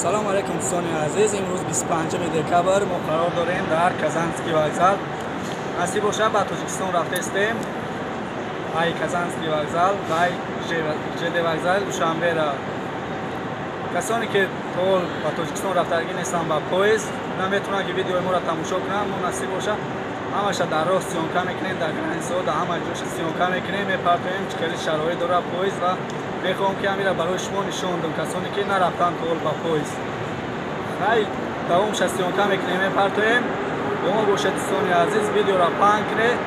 Салом алейкум, дӯстони азиз. Имрӯз 25 декабр мо қарор дорем дар Казанский вокзал. Насиб бошад, ба Тоҷикистон рафтаистем. Ай Казанский вокзал ва ЖД вокзал Душанбера. Касоне ки то ба Тоҷикистон рафтагӣ нестанд ба поезд, наметавонанд ки видеои моро тамошо кунанд. Мо насиб бошад ҳамаша дар роҳ съёмка мекунем, дар границаҳо, дар ҳама ҷоша съёмка мекунем, мепартоем чӣ хеле шароит дорад поезд ва мехоҳам ки ҳамира барои шумо нишон дам, касоне ки нарафтанд то ба поезд. Хай давомша съёмка мекунем, мепартоем. Бо мо бошед, дӯстони азиз, видеоро паҳн кунед,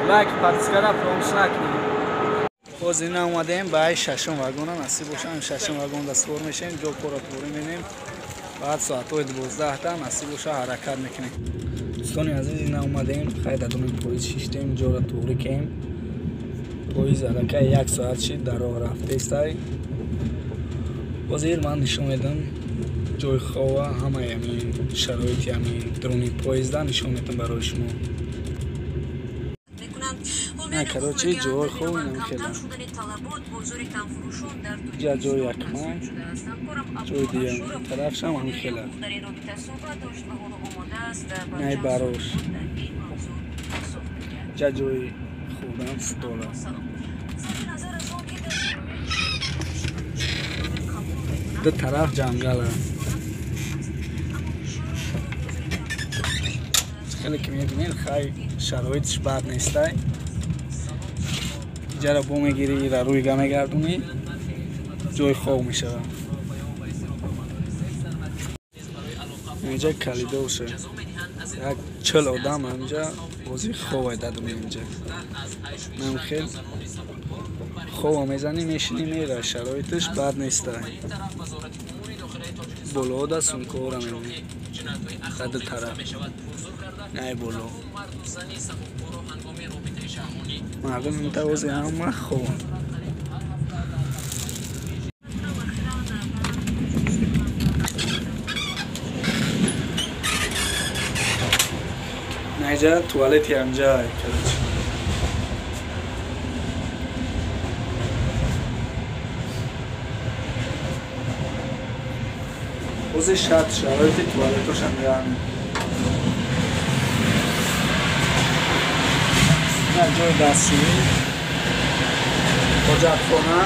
лайк, подпискара фаромӯш накунед. Боз ина омадем ба шашум вагона. Насиб бошад, шашум вагон да сувор мешем, ҷо кора туворӣ менем. Баъд соатҳои 12-та насиб бошад ҳаракат мекунем. Дӯстони азиз, ина омадем, хай дар дуни поезд шиштем, ҷоро туворӣ кем. Поезд аллакай як соат шид дар роҳ рафтаистай. Ҳозир ман нишон медам ҷои хова, ҳамаи ҳамин шароити ҳамин дуруни поезда нишон медам барои шумо. На, короче, ҷои хов инам хела. Ҷа ҷои якмай, ҷои дуюм тарафшам ҳамин хела. Най барош. Ҷа ҷои хӯрдан стола. Ду тараф ҷангала. Хеле ки мебинед, хай шароитш бад нестай. Иҷара бо мегирӣ, ира рӯйга мегардонӣ, ҷои хоб мешавад. Инҷа калидорша. Як 40 одам инҷа бозӣ ховай дадуми инҷа. Нам хел хова мезанӣ, мешинӣ, мера, шароитш бад нестай. Болода сумкаҳоро мебинӣ. Дар ду тараф. Най боло. Мардум инта ози ҳама хованд. Найҷа туалети ҳамҷа, короче. Ози шарт шароити туалетошам яъне. Ҷои дастшӯӣ, ҳоҷатхона,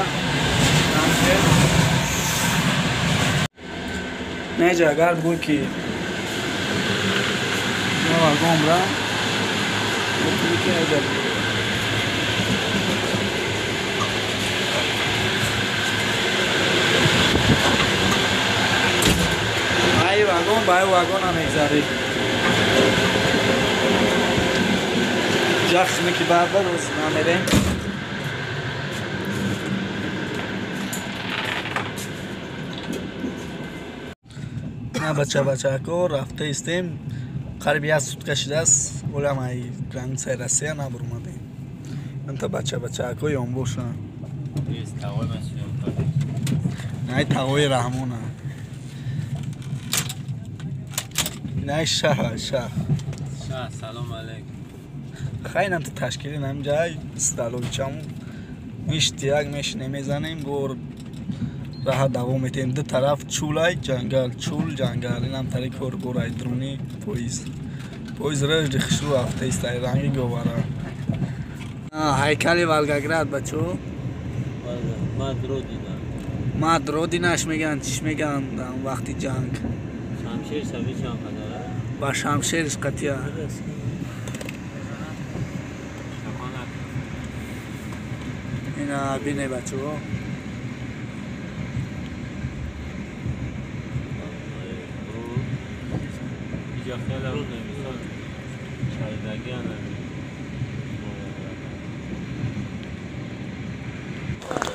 неҷа агар бигӯй ки вагон бра, метавонӣ ки неҷа ай вагон ба ай вагона мегзарӣ. Ҷахшме ки баъд рӯз намерем. На бача бачако рафта истем. Қариб як сутка шидааст, олам ай границаи Россия набурмадем. Анта бача бачако ёнбоша. Най тағои Раҳмона. Най шаҳ шаҳ. Шаҳ, салом алейкум. Хайнам ташкили намҷай столовичам мишти як мешине мезанем, гор раҳа давом метем. Ду тараф чулай ҷангал, чул ҷангал. Инам тари кор горай дуруни поезд. Поезд рашди хушрӯ рафтаистай, ранги говара. Ҳайкали Волгоград, бачо. Мад родина. Мад родинаш меган, чиш меган вақти ҷанг. Шамшер саби чанд қадара? Ба шамшериш қатия. Ина бине, бачаҳо.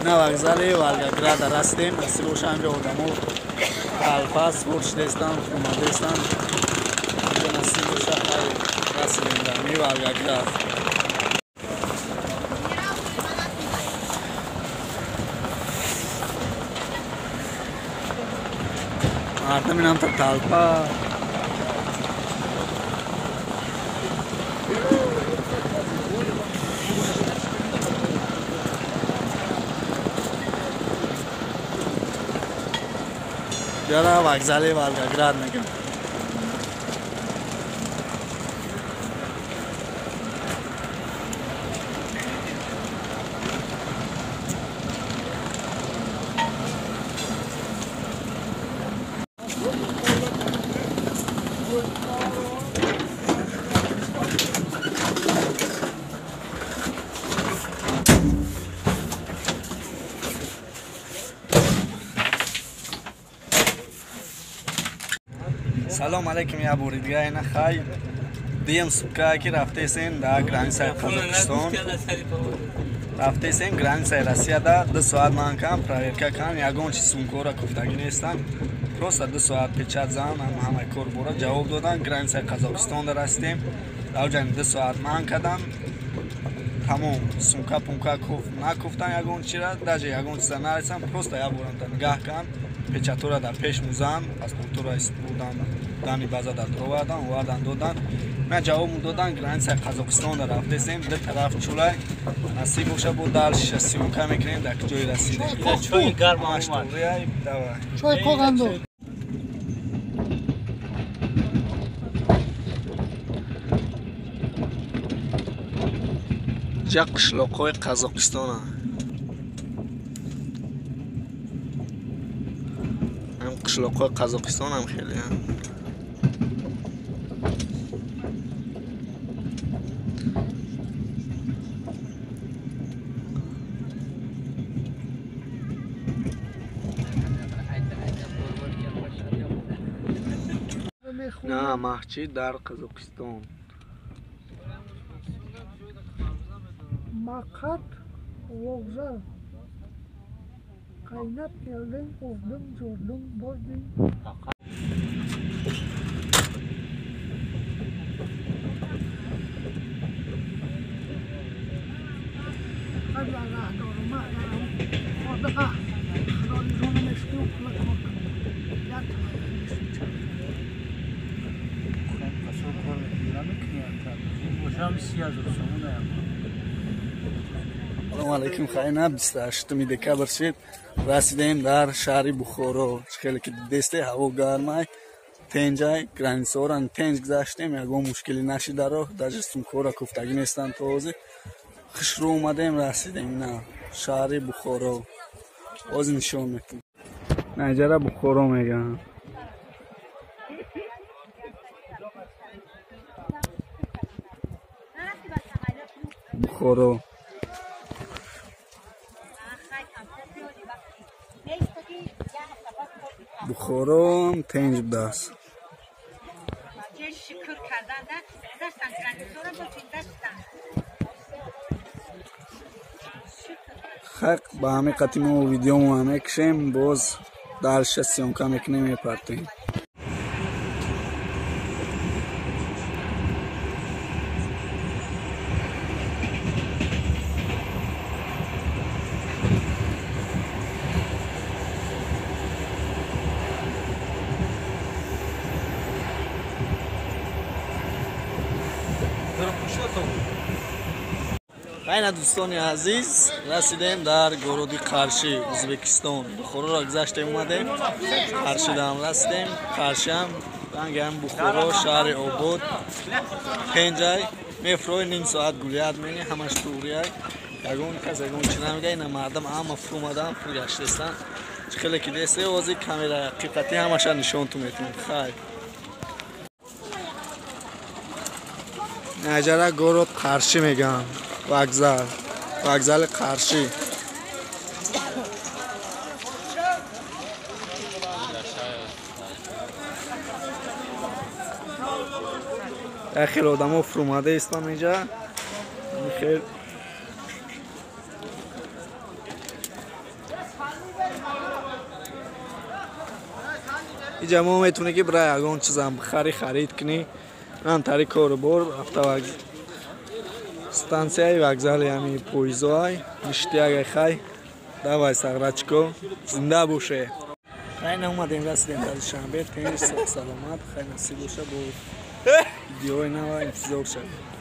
На вокзали Волгограда растем. Насиб боша, ҳамҷа одамо талпа сувор шидаистанд, омадаистанд. Инҷа насиб боша, хай расидем дар ми Волгоград. Мардум инам та талпа. Яра вокзали Волгоград мегам. Салом алейкум, я бори дига ина хай дием сутка ки рафтесем дар границаи Қазоқистон, рафтесем границаи Россия да 2 соат ман кам проверка кан, ягон чи сумкора куфтагӣ нестан, просто 2 соат печат зан, ҳамаи кор бора ҷавоб додан. Границаи Қазоқистон да расидем, давҷани 2 соат ман кадан, тамом сумка пумка накуфтан ягон чира, даже ягон чиза нарасам, просто я борамта нигаҳ кан, печатора дар пеш музан, паспортора бурдан, дани база дар овардан, овардан додан. Ман ҷавоб додан, границаи Қазоқистон да рафтесем, ду тараф чулай. Насиб боша бо дарша съёмка мекунем дар ҷои расидем. Чой гарм омад. Давай. Чой коғандо. Ҷа қишлоқҳои Қазоқистона. Ҳам қишлоқҳои Қазоқистон ҳам хеле. На маҳчид дар Қазоқистон. Maqat vokzal. Qaynab kelding, uvding, jurding, bording. Салом алейкум, хайна 28 декабр шид, расидем дар шаҳри Бухоро. Хеле ки дидесте, ҳаво гармай, тенҷай, границаоран тенҷ гузаштем, ягон мушкилӣ нашид дар роҳ, даже сумкора куфтагӣ нестанд то ҳозир. Хушрӯ омадем, расидем на шаҳри Бухоро. Боз нишон метем. Наҷара Бухоро мегӯянд. Бухоро. Бухоро тенҷ будааст. Хақ ба ҳамин қати мо видеомо мекушем, боз дарша съёмка мекунем, мепартем. Хайна дӯстони азиз, расидем дар городи Қарши, Ӯзбекистон. Бухороро гузаштем, омадем Қаршидаам расидем. Қаршиам рангам Бухоро, шаҳри обод. Пенҷай мефрои ним соат гулият мени, ҳамаш туғрияй. Ягон кас ягон чи намега, ина мардам ҳама фурӯмадан, фургаштестан. Чӣ хеле ки десте, ози камера ҳақиқатӣ ҳамаша нишонту метавонем. Хайр. Наҷара город Қарши мегӯянд. Вокзал, вокзали Қарши. Як хел одамо фурӯмада истанд инҷа. Хел инҷа мо метавонӣ ки бирай ягон чизам бихарӣ, харид кунӣ. Ман тари кору бор рафта станцияи вокзали ҳами поездҳоай ништиягай. Хай давай сағрачко, зинда боше. Хай наомадем, расидем дар Душанбе, тинч, саломат. Хай насиб боша, бо видеои нава интизор шавед.